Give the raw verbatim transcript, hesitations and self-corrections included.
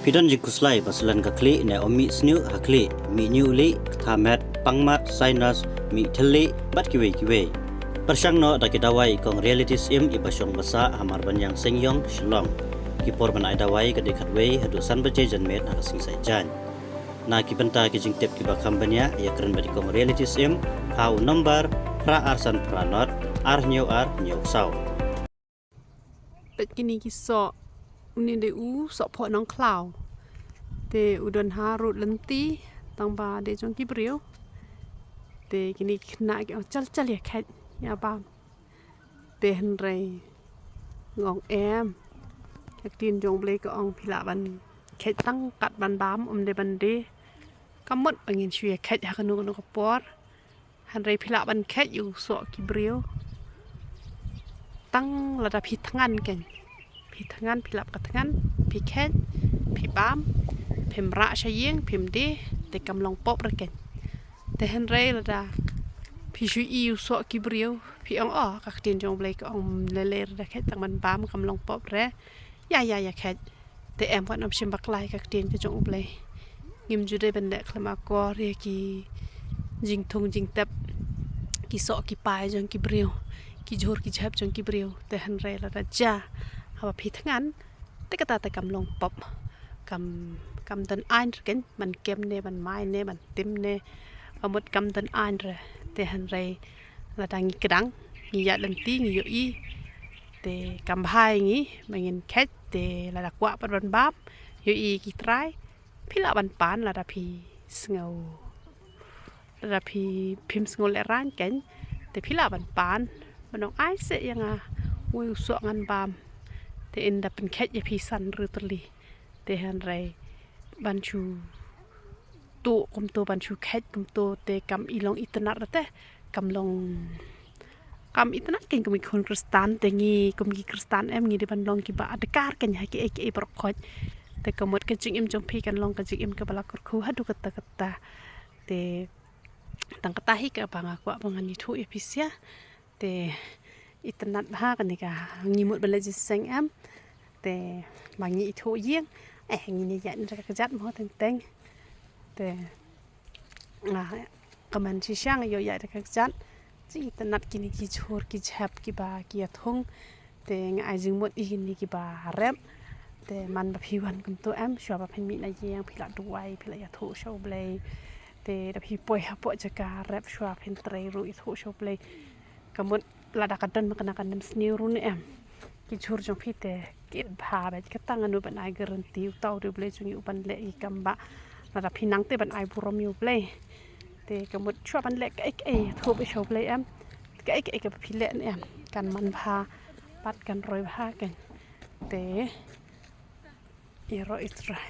Phi don jingkhuslai ba slen ka khlieh ne ym mih sniew ha khlieh, mih ñiuh lieh, ktha met, pang mat, sinus, mih thylliej bad kiwei kiwei. Pyrshang noh da ki dawai kong Reality Sim iba shong ba sah ha Marbaniang Seingiong, Shillong. Ki por ban ai dawai ka dei khatwei haduh san baje janmiet ha ka sngi Saitjaiñ. Na ki bynta ki jingtip kiba kham bniah, ïakren bad i kong Reality Sim ha u nombar phra ar san phra nod ar hynñiew ar hynñiew saw. Peit kine ki soh, une dei u sohphoh nongkhlaw. Te u don ha rud lynti, tang ba dei jong ki briew. Te kine ki khynnah ki ong, "Chal chal ïa kheit, ïa bam." Te hynrei nga ong, "Em, ka ktien jong U Blei ka ong phi lah ban kheit tang kat ban bam, ym dei ban die." Ka mut ba ngin shu ïa kheit ha kano kano ka por. Hynrei phi lah ban kheit ïa u soh ki briew tang lada phi thngan kein. Phi thngan, phi lap ka thngan, phi kheit, phi bam, phim rah sha ïing, phim die, te kam long pop re kein. Te hynrei lada phi shu i u soh ki briew, phi ong, "Oh, ka ktien jong U Blei ka ong lei lei re da kheit tang ban bam, kam long pop re. Ïa, ïa, ïa kheit." Te em, wat nym shim bakla ïa ka ktien ka jong U Blei. Ngim ju dei ban leh khlem akor ïa ki jingthung jingtep, ki soh ki pai jong ki briew, ki jhur ki jhep jong ki briew. Te hynrei lada jia haba phi thngan, te kata te kam long pop. Kam, kam don aiñ re kein, ban kem ne, ban mai ne, ban tim ne. Ka mut kam don aiñ re. Te hynrei lada ngi kdang, ngi ïaid lynti, ngi ïohi, te kam bha ïa ngi ba ngin kheit. Te lada kwah pat ban bam, ïohi ki trai, phi lah ban pan lada phi sngew, lada phi, phim sngew lehraiñ kein, te phi lah ban pan, ban ong, "Ai seh ïa nga, wei u soh ngan bam." Te ynda pynkheit ïa phi san riew tylli. Te hynrei ban shu tuh kumto, ban shu kheit kumto, te kam i long itynnad re te, kam long, kam itynnad kein kum ki khun Khristan. Te ngi kum ki Khristan em, ngi dei ban long kiba adkar kein ha kiei kiei baroh khoit. Te ka mut ka jingim jong phi kan long ka jingim kaba la kyrkhu haduh katta katta. Te tang kata hi kaba nga kwah ba ngan ïathuh ïa phi sha. Te itynnad bha kane ka, ngi mut ban leit jingïaseng em. Te ba ngi ithuh ïing, eh, ngin ïaid na ka kjat mo teng teng. Te nga, ka man shisha nga ïoh ïaid na ka kjat. Jingitynnad kine ki jhur ki jhep kiba ki ïathung. Te nga ai jingmut ïa kine kiba rep. Te man ba phi wan kumto em, shuwa ba phin mih na ïing, phi lah duwai, phi lah ïathuh sha U Blei. Te da phi poi hapoh jaka rep, shuwa phin trei ruh ïathuh sha U Blei. Ka mut lada ka don ma kane ka nemsniew ruh ne em, ki jhur jong phi te ki it bha bha. Kata ngano ban ai guarantee, uta u dei U Blei jong ngi uban leh ïa ki kam ba. Lada phi nang te ban ai burom ïa U Blei. Te ka mut shuwa ban leh kaei kaei, thuh beit sha U Blei em. Kaei kaei kaba phi leh ne em, kan man bha bad kan roi bha kein. Te ïaroh ïa U Trai.